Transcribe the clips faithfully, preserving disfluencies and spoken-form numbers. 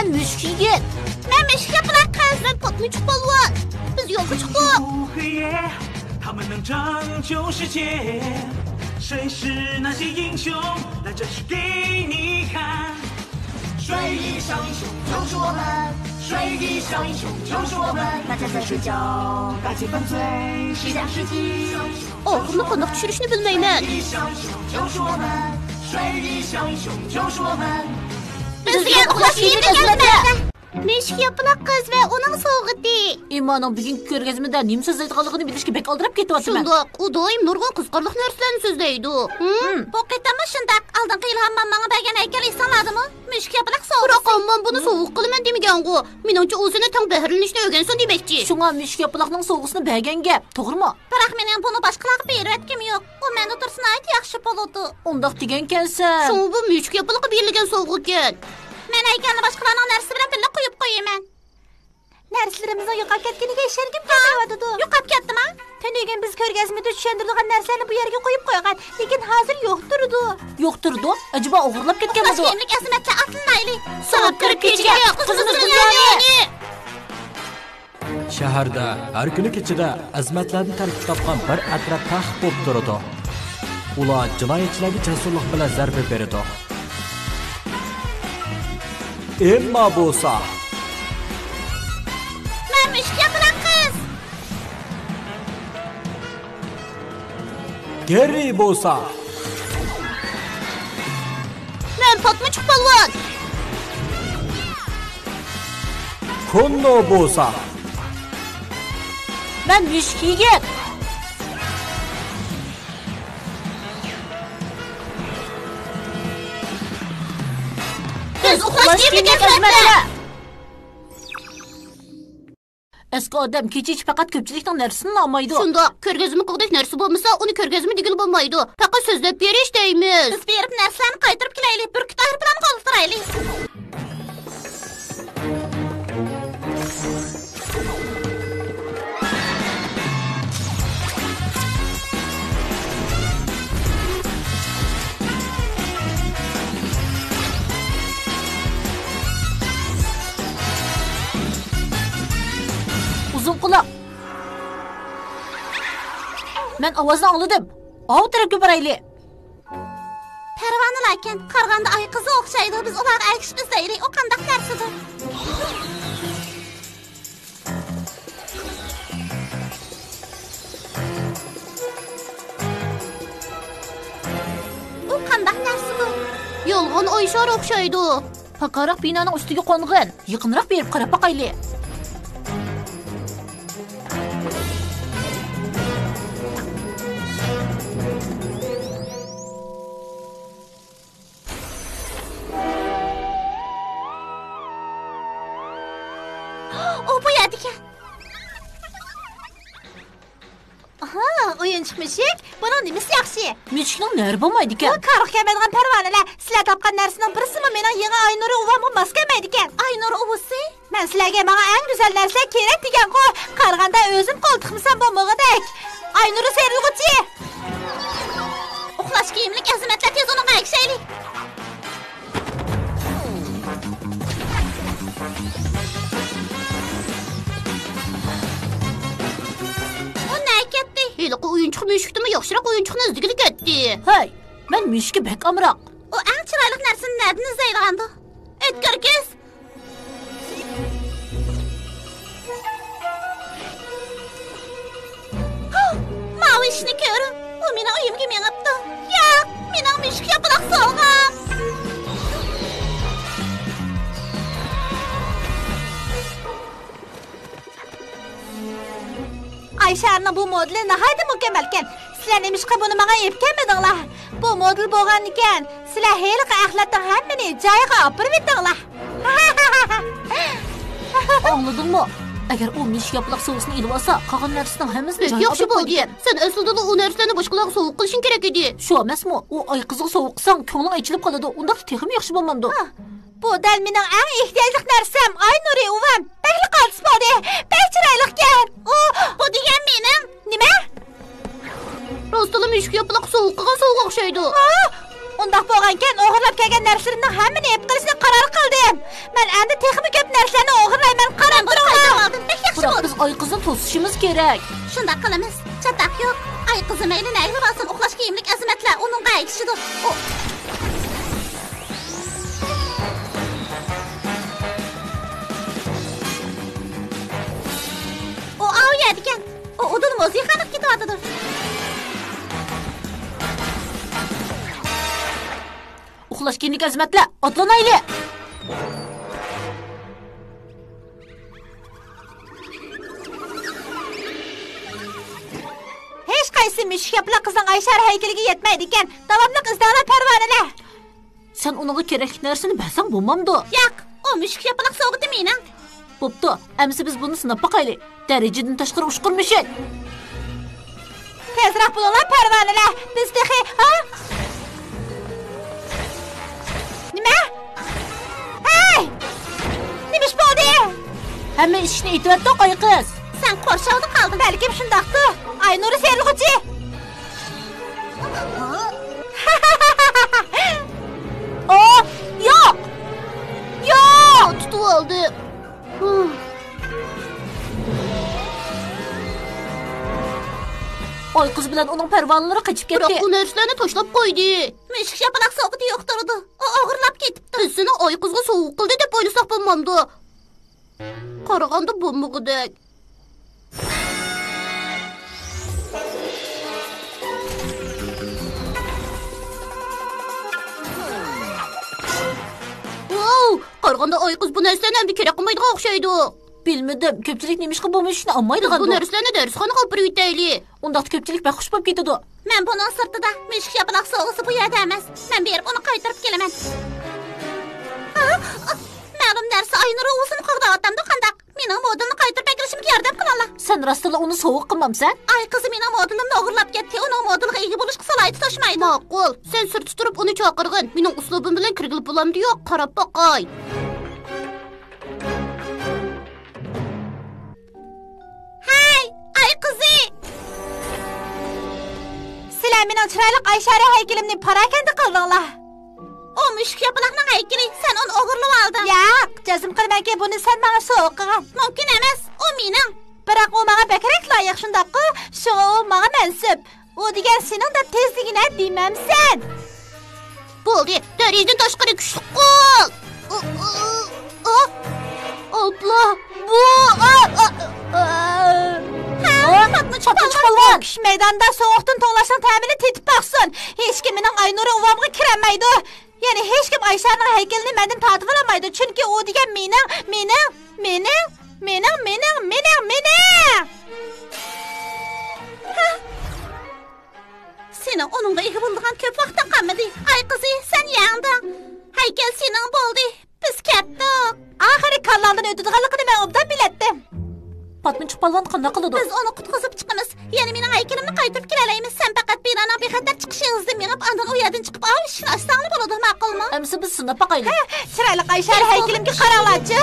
مەن مۈشۈك يىگىت. مەن مۈشۈك ياپىلاق قىز. مەن پاتمىچۇق پالۋان. بىز يولغا چىقتۇق. 他们能拯救世界，谁是那些英雄？来，这是给你看。水翼小英雄救助我们，水翼小英雄救助我们，大家在睡觉，大气犯罪，西洋世纪。 ئاخىرىنى قانداق چۈشۈرۈشنى بىلمەيمەن. بىز دېگەن ئۇخلاش كىيىملىك ئەزىمەتلەر. مۈشۈك ياپىلاق قىز ۋە ئۇنىڭ سوۋغىتى. ئېممانىڭ بۈگۈنكى كۆرگەزمىدە نېمە سۆزلەيدىغانلىقىنى بىلىشكە بەك ئالدىراپ كېتىۋاتىمەن. شۇنداق، ئۇ دائىم نۇرغۇن قىزىقارلىق نەرسىلەرنى سۆزلەيدۇ. ھىم. بۇ قېتىممۇ شۇنداق. ئالدىنقى يىل ھاممام ماڭا بەرگەن ھەيكەل ئېسىڭلاردىمۇ؟ مۈشۈك ياپىلاق سوۋغىسى. بىراق ھاممام بۇنى سوۋغا قىلىمەن دېمىگەنغۇ. مېنىڭچە، ئۇ سېنى تەڭ بەھرىلىنىشنى ئۆگەنسۇن دېمەكچى. شۇڭا مۈشۈك ياپىلاقنىڭ سوۋغىسىنى بەرگەن گەپ، توغرىمۇ؟ بىراق مېنىڭ بۇنى باشقىلارغا بېرىۋەتكۈم يوق. ئۇ مەندە تۇرسا ناھايىتى ياخشى بولىدۇ. ئۇنداق دېگەنكەنسەن. شۇڭا بۇ مۈشۈك ياپىلاققا بېرىلگەن سوۋغىكەن. مەن ھەيكەلنى باشقىلارنىڭ نەرسىسى بىلەن بىللە قويۇپ قويىمەن. نەرسىلىرىمىزنىڭ يوقاپ كەتكىنىگە ئىشەنگۈم كەلمەيۋاتىدۇ. يوقاپ كەتتىما؟ تۈنۈگۈن بىز كۆرگەزمىدە چۈشەندۈرىدىغان نەرسىلەرنى بۇ يەرگە قويۇپ قويغان، لېكىن ھازىر يوق تۇرىدۇ. يوق تۇرىدۇ؟ ئەجەبا ئوغرىلاپ كەتكەنمىدۇ؟ ئۇخلاش كىيىملىك ئەزىمەتلەر ئاتلىنايلى. سوغۇپ كىرىپ كېچىگە قۇتقۇزىمىز دۇنيانى. شەھەردە ھەر كۈنى كېچىدە ئەزىمەتلەردىن تەركىب تاپقان بىر ئەترەت تەخت بولۇپ تۇرىدۇ. ئۇلار جىنايەتچىلەرگە جەسۇرلۇق بىلەن زەربە بېرىدۇ. ئېمما بولسا، مەن مۈشۈك ياپىلاق قىز. گېررى بولسا، مەن پاتمىچۇق پالۋان. كوننو بولسا، مەن مۈشۈك يىگىت. بىز ئۇخلاش كىيىملىك ئەزىمەتلەر. ئەسكى ئادەم كېچە ئىچى پەقەت كۆپچىلىكنىڭ نەرسىسىنىلا ئالمايدۇ. شۇنداق، كۆرگەزمە قىلغۇدەك نەرسە بولمىسا، ئۇنى كۆرگەزمە دېگىلى بولمايدۇ. پەقەت سۆزلەپ بېرىش دەيمىز. بىز بېرىپ نەرسىلەرنى قايتۇرۇپ كېلەيلى، بۈركۈت ئايروپىلانغا ئولتۇرايلى. ئۇزۇن قۇلاق. مەن ئاۋازنى ئاڭلىدىم. ئاۋۇ تەرەپكە بارايلى. پەرۋانىلەركەن، قارىغاندا ئايقىزغا ئوخشايدۇ. بىز ئۇلارغا ئەگىشىپ ئىزدەيلى. ئۇ قانداق نەرسىدۇ؟ ئۇ قانداق نەرسىدۇ؟ يالغان ئاي شارى ئوخشايدۇ. پاكارىق بىنانىڭ ئۈستىگە قونغىن. يېقىنراق بېرىپ قاراپ باقايلى. ئۇ بۇ يەردىكەن. ئاھا، ئويۇنچۇق مۈشۈك، بۇنىڭ نېمىسى ياخشى؟ مۈشۈكنىڭ نەرى بولمايدىكەن. بۇ كارغا كەلمەيدىغان پەرۋانىلەر. سىلەر تاپقان نەرسىنىڭ بىرسىمۇ مېنىڭ يېڭى ئاينۇرى ئۇۋامغا ماس كەلمەيدىكەن. ئاينۇر ئۇۋىسى؟ مەن سىلەرگە ماڭا ئەڭ گۈزەل نەرسىلەر كېرەك دېگەنغۇ. قارىغاندا ئۆزۈم قول تىقمىسام بولمىغۇدەك. ئاينۇرى سېرىلغۇچى. ئۇخلاش كىيىملىك ئەزىمەتلەر، تېز ئۇنىڭغا ئەگىشەيلى. ئۇ نەگە كەتتى؟ ھېلىقى ئويۇنچۇق مۈشۈكتىنمۇ ياخشىراق ئويۇنچۇقنى ئىزدىگىلى كەتتى. ھەي، مەن مۈشۈككە بەك ئامراق. ئۇ ئەڭ چىرايلىق نەرسىنى نەدىن ئىزدەيدىغاندۇ؟ ئۆتكۈر كۆز. ماۋۇ ئىشنى كۆرۈڭ، ئۇ مېنىڭ ئۆيۈمگە مېڭىپتۇ. ياق، مېنىڭ مۈشۈك ياپىلاق سوۋغام. ئاي شارىنىڭ بۇ مودېلى ناھايىتى مۇكەممەلكەن. سىلەر نېمىشقا بۇنى ماڭا ئېلىپ كەلمىدىڭلار؟ بۇ مودېل بولغانىكەن، سىلەر ھېلىقى ئەخلەتنىڭ ھەممىنى جايىغا ئاپىرىۋېتىڭلار. ئاڭلىدىڭمۇ؟ ئەگەر ئۇ مۈشۈك ياپىلاق سوۋغىسىنى ئېلىۋالسا، قالغان نەرسىنىڭ ھەممىسىنى بەك جايىغا ياخشى ئاپىرىپ بولدى. قويىدىكەن. سەن ئەسلىدىلا ئۇ نەرسىلەرنى باشقىلارغا سوۋغا قىلىشىڭ كېرەك ئىدى. شۇ ئەمەسمۇ؟ ئۇ ئايقىزغا سوۋغا قىلساڭ، كۆڭلۈڭ ئېچىلىپ قالىدۇ. ئۇنداقتا تېخىمۇ ياخشى بولمامدۇ؟ ھا، بۇ دەل مېنىڭ ئەڭ ئېھتىياجلىق نەرسەم. ئاي نۇرى ئۇۋام، بەكلا قالتىس بولدى. بەك چىرايلىقكەن. ئۇ، بۇ دېگەن مېنىڭ. نېمە؟ راستلا مۈشۈك ياپىلاق سوۋغا قىلغان سوۋغا ئوخشايدۇ. ھا؟ ئۇنداق بولغانىكەن، ئوغرىلاپ كەلگەن نەرسىلىرىمنىڭ ھەممىنى ئېلىپ قېلىشنى قارار قىلدىم. مەن ئەمدى تېخىمۇ كۆپ نەرسىلەرنى ئوغرىلايمەن، قاراپ تۇرۇڭلار. بەك ياخشى بولدى. بىراق بىز ئايقىزنى توسۇشىمىز كېرەك. شۇنداق قىلىمىز. چاتاق يوق. ئايقىزى مەيلى نەگىلا بارسۇن، ئۇخلاش كىيىملىك ئەزىمەتلەر ئۇنىڭغا ئەگىشىدۇ. ئۇ، ئۇ ئاۋۇ يەردىكەن. ئۇ ئۇدۇل مۇزىكخانىغا كېتىۋاتىدۇ. ئۇخلاش كىيىملىك ئەزىمەتلەر، ئاتلىنايلى! ھېچقايسى مۈشۈك ياپىلاق قىزنىڭ ئايشار ھەيكىلىگە يەتمەيدىكەن. داۋاملىق ئىزدەڭلار، پەرۋانىلەر! سەن ئۇنىڭغا كېرەكلىك نەرسىنى بەرسەڭ بولمامدۇ؟ ياق، ئۇ مۈشۈك ياپىلاق سوۋغىتى مېنىڭ. بوپتۇ، ئەمىسە بىز بۇنى سىناپ باقايلى. دەرىجىدىن تاشقىرى ئۇچقۇر مۈشۈك. تېزراق بولۇڭلار، پەرۋانىلەر. بىز تېخى، ھا؟ نېمە؟ ھەي! نېمە ئىش بولدى؟ ھەممە ئىشىكنى ئېتىۋەتتۇق، ئايقىز. سەن قورشاۋدا قالدىڭ. بەلكىم شۇنداقتۇ. ئاي نۇرى سېرىلغۇچى. ئو، ياق! ياق! تۇتۇۋالدى. ئايقىز بىلەن ئۇنىڭ پەرۋانىلىرى قېچىپ كەتتى. بىراق ئۇ نەرسىلەرنى تاشلاپ قويدى. مۈشۈك ياپىلاق سوۋغىتى يوق تۇرىدۇ. ئۇ ئوغرىلاپ كېتىپتۇ. بىز سېنى ئايقىزغا سوۋغا قىلدى دەپ ئويلىساق بولمامدۇ؟ قارىغاندا بولمىغۇدەك. ۋاۋ! قارىغاندا ئايقىز بۇ نەرسىلەرنى ئەمدى كېرەك قىلمايدىغان ئوخشايدۇ. بىلمىدىم، كۆپچىلىك نېمىشقا بۇ مۈشۈكنى ئالمايدىغاندۇ؟ بۇ نەرسىلەرنى دەرسخانىغا ئاپىرىۋېتەيلى. ئۇنداقتا كۆپچىلىك بەك خۇش بولۇپ كېتىدۇ. مەن بۇنىڭ سىرتىدا، مۈشۈك ياپىلاق سوۋغىسى بۇ يەردە ئەمەس. مەن بېرىپ ئۇنى قايتۇرۇپ كېلىمەن. ئا، ئا، مەلۇم نەرسە ئاينۇر ئۇۋىسىنى قوغداۋاتامدۇ قانداق؟ مېنىڭ مودېلنى قايتۇرۇپ ئەكېلىشىمگە ياردەم قىلىڭلار. سەن راستتىنلا ئۇنى سوۋغا قىلمامسەن؟ ئايقىزى مېنىڭ مودېلىمنى ئوغرىلاپ كەتتى. ئۇنىڭ مودېلغا ئىگە بولۇشقا سالاھىيىتى توشمايدۇ. ماقۇل، سەن سىرتتا تۇرۇپ ئۇنى چاقىرغىن. مېنىڭ ئۇسلۇبۇم بىلەن كىرگىلى بولامدۇ يوق، قاراپ باقاي. ھەي، ئايقىزى! سىلەر مېنىڭ چىرايلىق ئايشارە ھەيكىلىمنى پاراكەندە قىلدىڭلار. ئۇ مۈشۈك ياپىلاقنىڭ ھەيكىلى، سەن ئۇنى ئوغرىلىۋالدىڭ. ياق، جەزم قىلىمەنكى، بۇنى سەن ماڭا سوۋغا قىلغان. مۇمكىن ئەمەس، ئۇ مېنىڭ. بىراق ئۇ ماڭا بەكرەك لايىق، شۇنداققۇ؟ شۇڭا ئۇ ماڭا مەنسۇپ. ئۇ دېگەن سېنىڭ دەپ تېزدىگىنە دېمەمسەن. بولدى، دەرىجىدىن تاشقىرى كۈچلۈك قول. ئۇ، ئۇ، ئۇ. ئاپلا، بۇ، ئا، ئا، ئا. ھە، پاتمىچۇق پالۋان. كۈچ مەيدانىدا سوغۇقتىن توڭلاشنىڭ تەمىنى تېتىپ باقسۇن. ھېچكىم مېنىڭ ئاينۇرى ئۇۋامغا كىرەلمەيدۇ. يەنى ھېچكىم ئايشارنىڭ ھەيكىلىنى مەندىن تارتىۋالالمايدۇ، چۈنكى ئۇ دېگەن مېنىڭ، مېنىڭ، مېنىڭ، مېنىڭ، مېنىڭ، مېنىڭ، مېنىڭ. ھە؟ سېنىڭ ئۇنىڭغا ئىگە بولىدىغان كۆپ ۋاقتىڭ قالمىدى. ئاي قىزى، سەن يەڭدىڭ. ھەيكەل سېنىڭ بولدى. بىز كەتتۇق. ئاخىرى كاللاڭدىن ئۆتىدىغانلىقىنى مەن ئوبدان بىلەتتىم. پاتمىچۇق پالۋان قانداق قىلىدۇ؟ بىز ئۇنى قۇتقۇزۇپ چىقىمىز. يەنە مېنىڭ ھەيكىلىمنى قايتۇرۇپ كېلەلەيمىز. سەن پەقەت بىنانىڭ بىخەتەر چىقىش ئېغىزىدىن مېڭىپ، ئاندىن ئۇ يەردىن چىقىپ، ئاۋۇ ئىشىكنى ئاچساڭلا بولىدۇ، ماقۇلمۇ؟ ئەمىسە بىز سىناپ باقايلى. ھە، چىرايلىق ئايشار ھەيكىلىمگە قاراڭلارچۇ.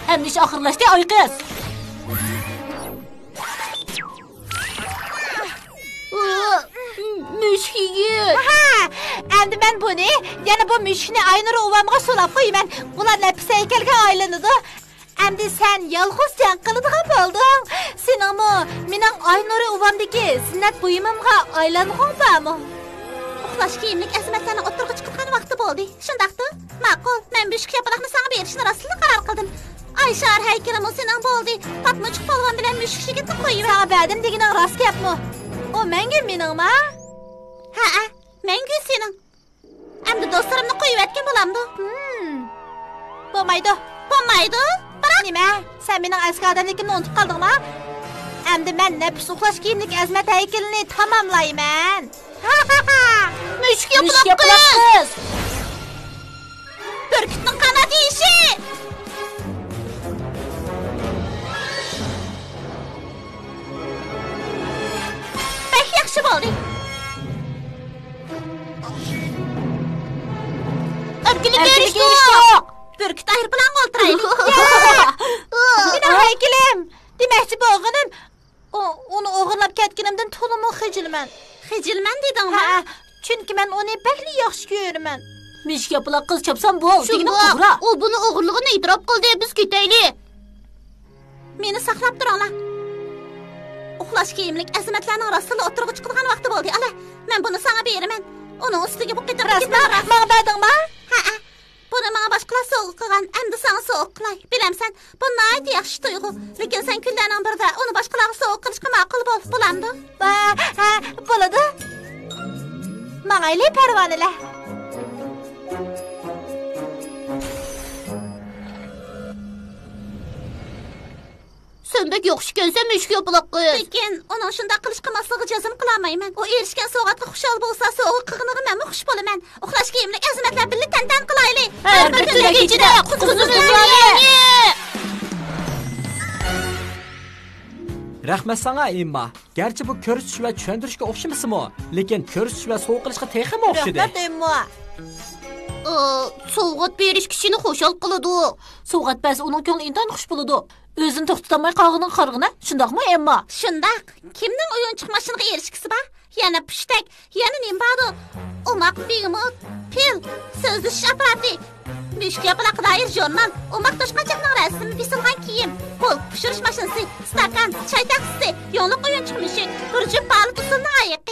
ھەممە ئىش ئاخىرلاشتى، ئاي قىز. مۈشۈك يىگىت. ھە، ئەمدى مەن بۇنى، يەنە بۇ مۈشۈكنى ئاينۇر ئۇۋامغا سولاپ قويىمەن. ئۇلار نەپىس ھەيكەلگە ئايلىنىدۇ. ئەمدى سەن يالغۇز جەڭ قىلىدىغان بولدۇڭ. سېنىڭمۇ مېنىڭ ئاينۇرى ئۇۋامدىكى زىننەت بۇيۇمۇمغا ئايلانغۇڭ بارمۇ؟ ئۇخلاش كىيىملىك ئەزىمەتلەرنى ئوتتۇرىغا چىقىرىدىغان ۋاقتى بولدى. شۇنداقتۇ؟ ماقۇل، مەن مۈشۈك ياپىلاقنى ساڭا بېرىشنى راستلا قارار قىلدىم. ئايشار ھەيكىلىمۇ سېنىڭ بولدى. پاتمىچۇق پالۋان بىلەن مۈشۈك يىگىتنى قويۇۋەت. ساڭا بەردىم دېگىنىڭ راست گەپمۇ؟ ئۇ مەڭگۈ مېنىڭما؟ ھەئە، مەڭگۈ سېنىڭ. ئەمدى دوستلىرىمنى قويۇۋەتكىن بولامدۇ؟ ھىم. بولمايدۇ. بولمايدۇ؟ بىراق. نېمە؟ سەن مېنىڭ ئەسكى ئادەملىكىمنى ئۇنتۇپ قالدىڭما؟ ئەمدى مەن نەپىس ئۇخلاش كىيىملىك ئەزىمەت ھەيكىلىنى تاماملايمەن. مۈشۈك ياپىلاق قىز. بۈركۈتنىڭ قانات يېيىشى! بەك ياخشى بولدى. ئەركىنلىككە ئېرىشتۇق. بۈركۈت ئايروپىلانغا ئولتۇرايلى. ياق! مېنىڭ ھەيكىلىم! دېمەكچى بولغىنىم، ئۇ، ئۇنى ئوغرىلاپ كەتكىنىمدىن تولىمۇ خىجىلمەن. خىجىلمەن دېدىڭمۇ؟ ھە، چۈنكى مەن ئۇنى بەكلا ياخشى كۆرىمەن. مۈشۈك ياپىلاق قىز چاپسان بول، دېگىنىم شۇنداق، توغرا. ئۇ بۇنى ئوغرىلىغىنى ئېتىراپ قىلدى، بىز كېتەيلى. مېنى ساقلاپ تۇرۇڭلار. ئۇخلاش كىيىملىك ئەزىمەتلەرنىڭ راستلا ئوتتۇرىغا چىقىدىغان ۋاقتى بولدى. ئەلە، مەن بۇنى ساڭا بېرىمەن. ئۇنىڭ ئۈستىگە بۇ قېتىمقى راستما؟ ماڭا بەردىڭما؟ ھەئە. بۇنى ماڭا باشقىلار سوۋغا قىلغان، ئەمدى ساڭا سوۋغا قىلاي. بىلەمسەن، بۇ ناھايىتى ياخشى تۇيغۇ. لېكىن سەن كۈنلەرنىڭ بىرىدە ئۇنى باشقىلارغا سوۋغا قىلىشقا ماقۇل بول، بولامدۇ؟ ھە، ھە، بولىدۇ. ماڭايلى، پەرۋانىلەر. سەن بەك ياخشى ئىكەنسەن، مۈشۈك ياپىلاق قىز. لېكىن ئۇنىڭ شۇنداق قىلىشقا ئامالسىزلىقىغا جەزم قىلالمايمەن. ئۇ ئېرىشكەن سوۋغاتقا خۇشال بولسا، سوۋغا قىلغىنىغا مەنمۇ خۇش بولىمەن. ئۇخلاش كىيىملىك ئەزىمەتلەر، بىللە تەنتەنە قىلايلى. ھەر بىر تۈنلۈك كېچىدە قۇتقۇزىمىز ئۇلارنى. رەھمەت ساڭا، ئېمما. گەرچە بۇ كۆرسىتىش ۋە چۈشەندۈرۈشكە ئوخشىمىسىمۇ، لېكىن كۆرسىتىش ۋە سوۋغا قىلىشقا تېخىمۇ ئوخشىدى. رەھمەت، ئېمما. ئى، سوۋغات بېرىش كىشىنى خۇشال قىلىدۇ. سوۋغات بەرسە ئۇنىڭ كۆڭلى ئىنتايىن خۇش بولىدۇ. ئۆزىنى توختىتالماي قالغىنىغا قارىغىنا، شۇنداقمۇ، ئېمما؟ شۇنداق. كىمنىڭ ئويۇنچۇق ماشىنىغا ئېرىشكۈسى بار؟ يەنە پۇشتەك، يەنە نېمە باردۇ؟ ئوماق بېگېموت، پىل، سۆزلىشىش ئاپپاراتى، مۈشۈك ياپىلاققا دائىر ژۇرنال، ئوماق توشقانچاقنىڭ رەسىمى بېسىلغان كىيىم، بولكا پىشۇرۇش ماشىنىسى، ئىستاكان، چاي تەخسىسى، يۇڭلۇق ئويۇنچۇق مۈشۈك، بىر جۈپ بالىت ئۇسسۇلنىڭ ئايىغى.